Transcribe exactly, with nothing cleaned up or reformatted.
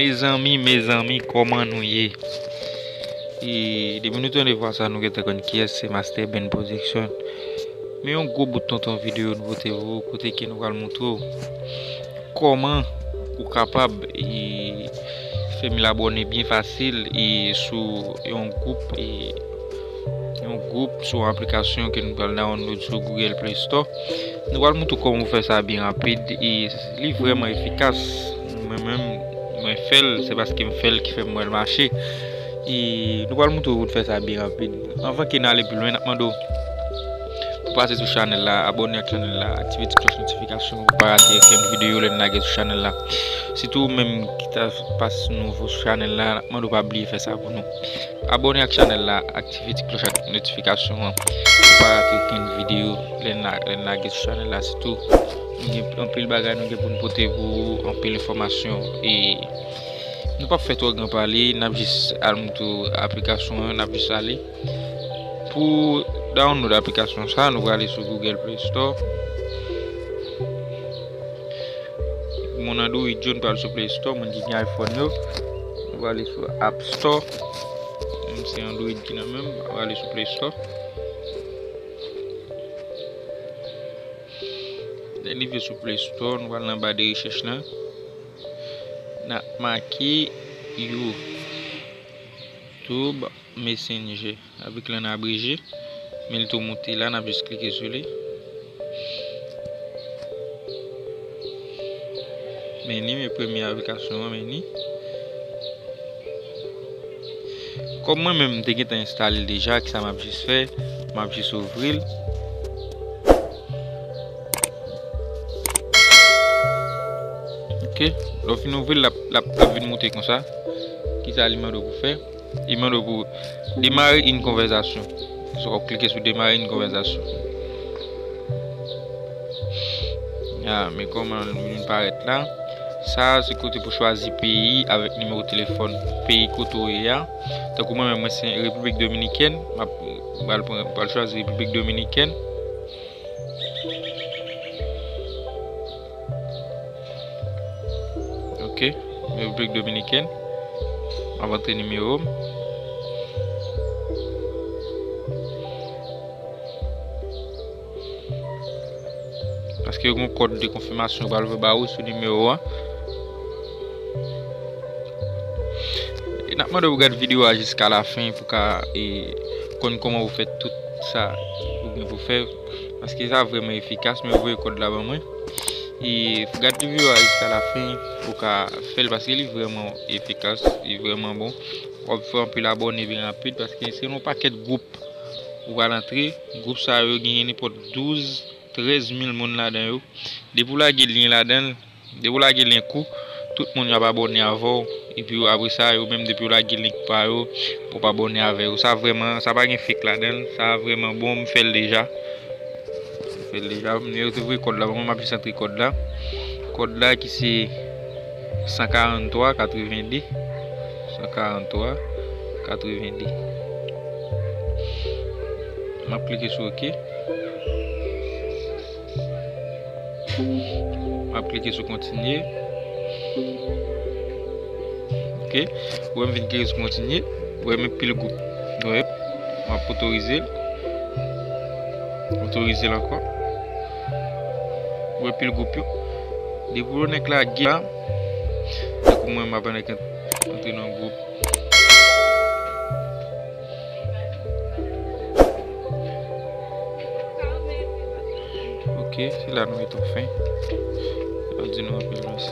Mezanmi, mezanmi, kòman nou ye? E depi nou tande vwa sa, nou gentan konn kiyès, se Master Ben Production. Men yon gwo bout tonton videyo nou pote pou ou, kote ke nou pral montre w kòman ou kapab, e, fè mil abòne byen fasil, e, sou yon gwoup, e, yon gwoup, sou yon aplikasyon ke nou pral download sou Google Play Store. Nou pral montre w kòman ou fè sa byen rapid, e li vrèman efikas. Mwen menm, mwen fè l, se paske m fè l ki fè m wè l mache. E nou pral montre w pou fè sa byen rapid. Anvan ke n ale pi lwen, n ap mande w pou pase sou chanèl la, abòne ak chanèl la, aktive ti klòch notifikasyon pou pa rate okenn videyo lè n lage sou chanèl la. Sitou ou menm ki ta pas nouvo sou chanèl la, n ap mande w pa bliye fè sa pou nou. Abòne ak chanèl la, aktive ti klòch ak notifikasyon an pou pa rate okenn videyo lè n la-, lè n lage sou chanèl la. Sitou, nou gen anpil bagay nou gen pou n pote pou ou, anpil enfòmasyon. E nou p ap fè twò gran pale, n ap jis al montre w aplikasyon an, n ap jis ale. Pou download aplikasyon sa, nou prale sou Google Play Store. Moun Android yo, nou pral sou Play Store, moun ki gen iPhone yo, nou prale sou App Store. Menm se Android ki nan men m, nou prale sou Play Store. Lè n rive sou Play Store, nou pral nan ba de rechèch lan. N ap make YouTube Messenger. Avèk lan abreje, men li tou moute la, n ap jis klike sou li. Men li, men premye aplikasyon an, men li. Kòm mwen menm, m te gentan enstale l deja, kisa m ap jis fè? M ap jis ouvri l. Ok, lè w fin ouvri l, l ap, l ap, l ap vin moute konsa. Kisa li mande w pou fè? Li mande w pou demare yon konvèsasyon. Swa w klike sou demare yon konvèsasyon. A, men kòman l vin parèt la. Sa a, se kote pou chwazi peyi avèk nimewo telefòn. Peyi kote w ye a. Tankou mwen menm, mwen se Repiblik Dominikèn. M ap, m pral pran, m pral chwazi Repiblik Dominikèn. Ok, Repiblik Dominikèn. M ap antre nimewo m. Paske yon kòd de konfimasyon pral ba ou sou nimewo a. E n ap mande w gade videyo a jiska lafen pou ka, e, konn kòman pou fè tout sa ou gen pou fè. Paske sa vrèman efikas, men voye kòd la ban mwen. E gade videyo a jiska lafen pou ka fè l, paske li vrèman efikas, li vrèman bon. W ap fè anpil abòne byen rapid, paske se yon pakèt gwoup ou pral antre. Gwoup sa yo genyen nenpòt douz, trèz mil moun ladan yo. Depi w lage lyen ladan l, depi w lage lyen kou, tout moun yo ap abòne avè w. Epi apre sa, yo menm, depi w lage lyen pa yo, pou w pa abòne avè yo. Sa vrèman, sa pa gen fake ladan l. Sa vrèman bon, m fè l deja. M fè l deja. M retire kòd la, mwen m ap jis antre kòd la. Kòd la ki se san karant twa katreven de. San karant twa katreven de. M ap klike sou ok. M ap klike sou kontinye. Ok. Ou wè m vin klike sou kontinye. Ou wè m pil gwoup. Ou wè, m ap otorize l. Otorize l ankò. Ou wè pil gwoup yo. Depi w nèk lage la, tankou mwen, m ap antre nan gwoup. Ok, se la nou mete yon fen. N ap di nou anpil mèsi.